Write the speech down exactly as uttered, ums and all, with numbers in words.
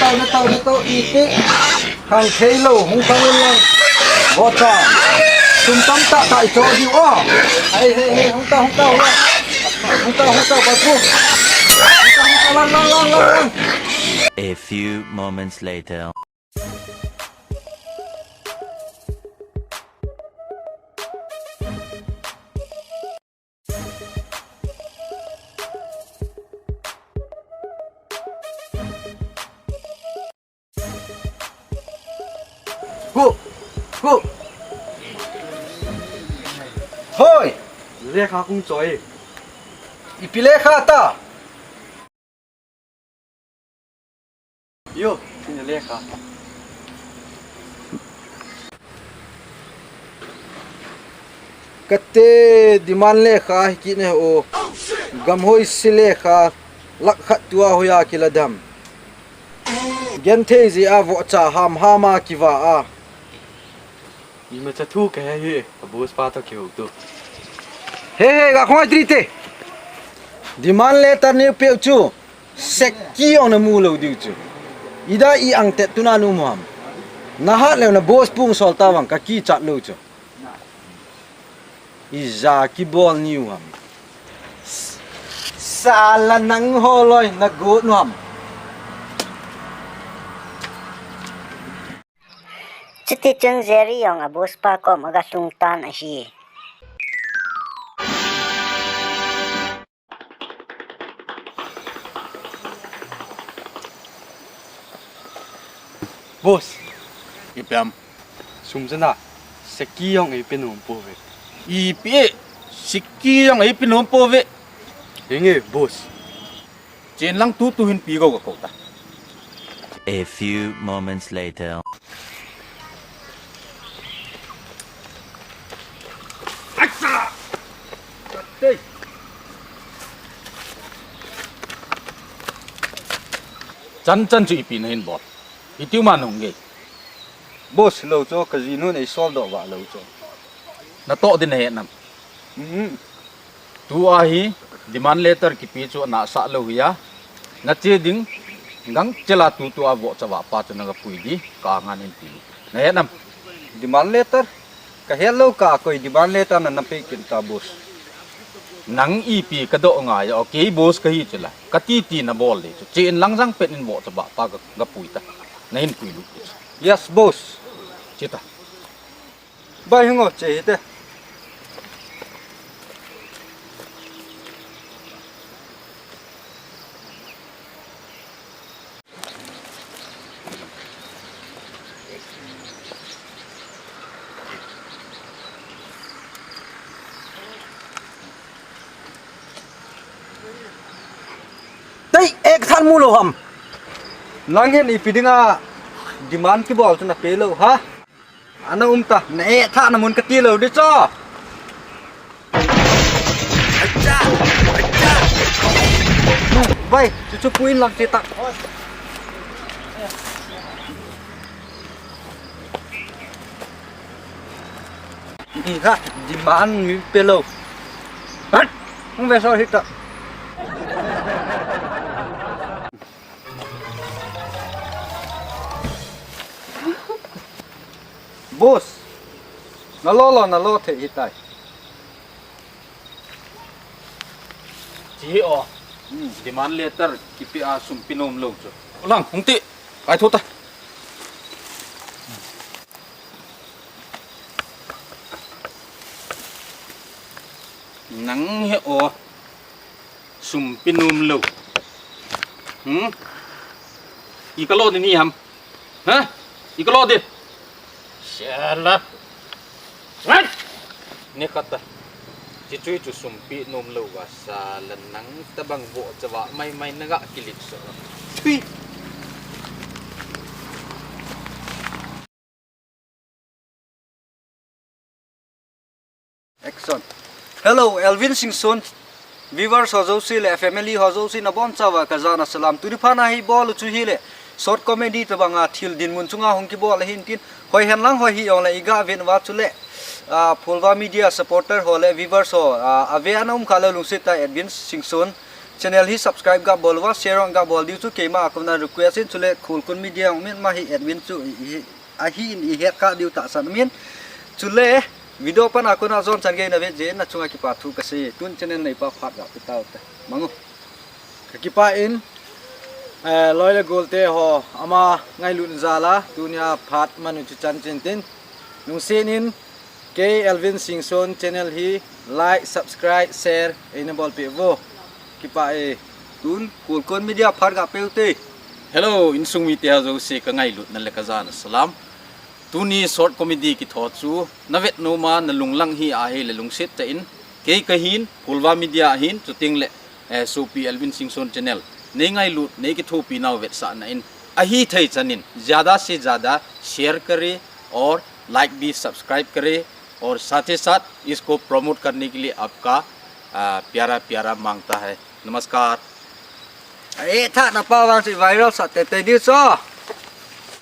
Natao, natao, iti. Khang thei lou, hung khang in lang. Voucher. Sum tamtah tah i cho diu o. Hei, hei, hei, hung tao, hung tao, hung tao. Hung tao, hung tao, balpu. Hung tao, hung tao, lang, lang, lang, lang, lang. A few moments later. Hu! Hu! Hoi! Lekha kong choi. Ipi lekha ta? Yo, tina lekha. Kate demand lekha hi kine o. Gamhoi si lekha lakh khat tua hoiya kila dem. Genthei jeh a voucher ham ham a kiva a. Imacha thu kahe hi, a boss pa toh kihou tu. He he, ga khong ai tri te. Demand letter neipe u chu, seki jong namu lou diu chu. Ida i ang tet tuna nu mu ham. Nahat leu na boss pu hung sol ta vang kakichat lou chu. Ija kibol niu ham. Sala nangho loi nagot nu ham. Chuti chun Jerry jong a boss pa kom aga lhung tan ahi. Boss. Ipi ham? Sum jana, seki jong eipe nom pouve. Ipi e, seki jong eipe nom pouve. Henge, boss. Chen lang tutu hin pe go ga kou ta. A few moments later. Acha! Tei. Chan chan chu ipi nahin bol. Itiu ma nung ge. Boss lou chu, kajinu nei sol doh va lou chu. Natoh din nahe nam. Mhm. Tua hi demand letter kipe chu anasa lou hi a. Nache ding gangchel a tutu a voucher vah pa chu naga pui di ka ngan hin ti. Nahe nam. Demand letter? Kahe lou ka koi demand letter na nape kin ta boss. Nang ipi kadoh ngai a, okay boss kahi chu la. Kati ti nabol di chu. Chen lang jang pet in voucher vah pa ga, ga pui ta. Nahin pui lut di chu. Yes boss. Chita. Bai hung o che hite. Tei, ek than mu lou ham. Nang hin ipi dinga demand kibol chu nape lou ha. Ana um ta, na e tha na mun kati lou di cho. Vai, chu chu puin lang ti ta. Ni kha, demand mi pe lou. Hat, hung ve so hita. Boss, nalo lo, nalo thei hitai. Chi hi o. Hmm. Demand letter kipe a sum pe nom lou chu. Lang, hung ti. Kai tho ta. Nang hi o. Sum pe nom lou. Hmm? I kalo di ni ham. Ha? I kalo di. Shala. Ngat. Ni kata. Chi chui chu sum pe nom lou va sala nang tabang voucher vah mai mai naga kilit so. Thui. Action. Hello, Elvin Singson. Viewers ho jouse le family ho jouse nabonchauva kajana salam. Tuni phat a hi bol u chu hile short comedy tabanga thil dinmun chunga hung kibol ahin tin. Hoi hen lang hoi hih jongle iga vet uva chule, ah, Pholva Media supporter ho le viewers ho, ah, ave ana um kha lou lungset tah Elvin Singson. Channel hi subscribe ga bol uva, share ga bol diu chu keima a kona request in, chule Khulkun Media min ma hi admin chu i, i, ahi in i het kha diu tahsan min. Chule video pan a kona jon chan gei na vet jeh in na chunga kipa thu ka sei. Tun channel nei pa phat ga pe tau te. Mangu. Ka kipa in, eh, loi le gol te ho ama ngailut jal a, tunia phat manu chu chan chin tin. Lungset in, K Elvin Singson channel hi like, subscribe, share, eina bolpeh uvo. Kipa e. Tun, Khulkun Media phat ga pe u te. Hello, insung mite ho jouse ka ngailutna le ka jana salam. Tuni short comedy kitho chu, na vet nom a, na lunglang hi ahile lungset tah in, kei kahin, Phulva Media ahin, chuteng le, eh, Sopi Elvin Singson channel. Nei ngailut, nei kithopi nau vetsahna in. Ahi thei chan in, zyada se zyada share kare aur like bhi subscribe kare aur saath hi saath isko promote karne ke liye aapka, ah, pyara pyara mangta hai. Namaskar. Ae, tha na pa vang si viral sa te te diu cho.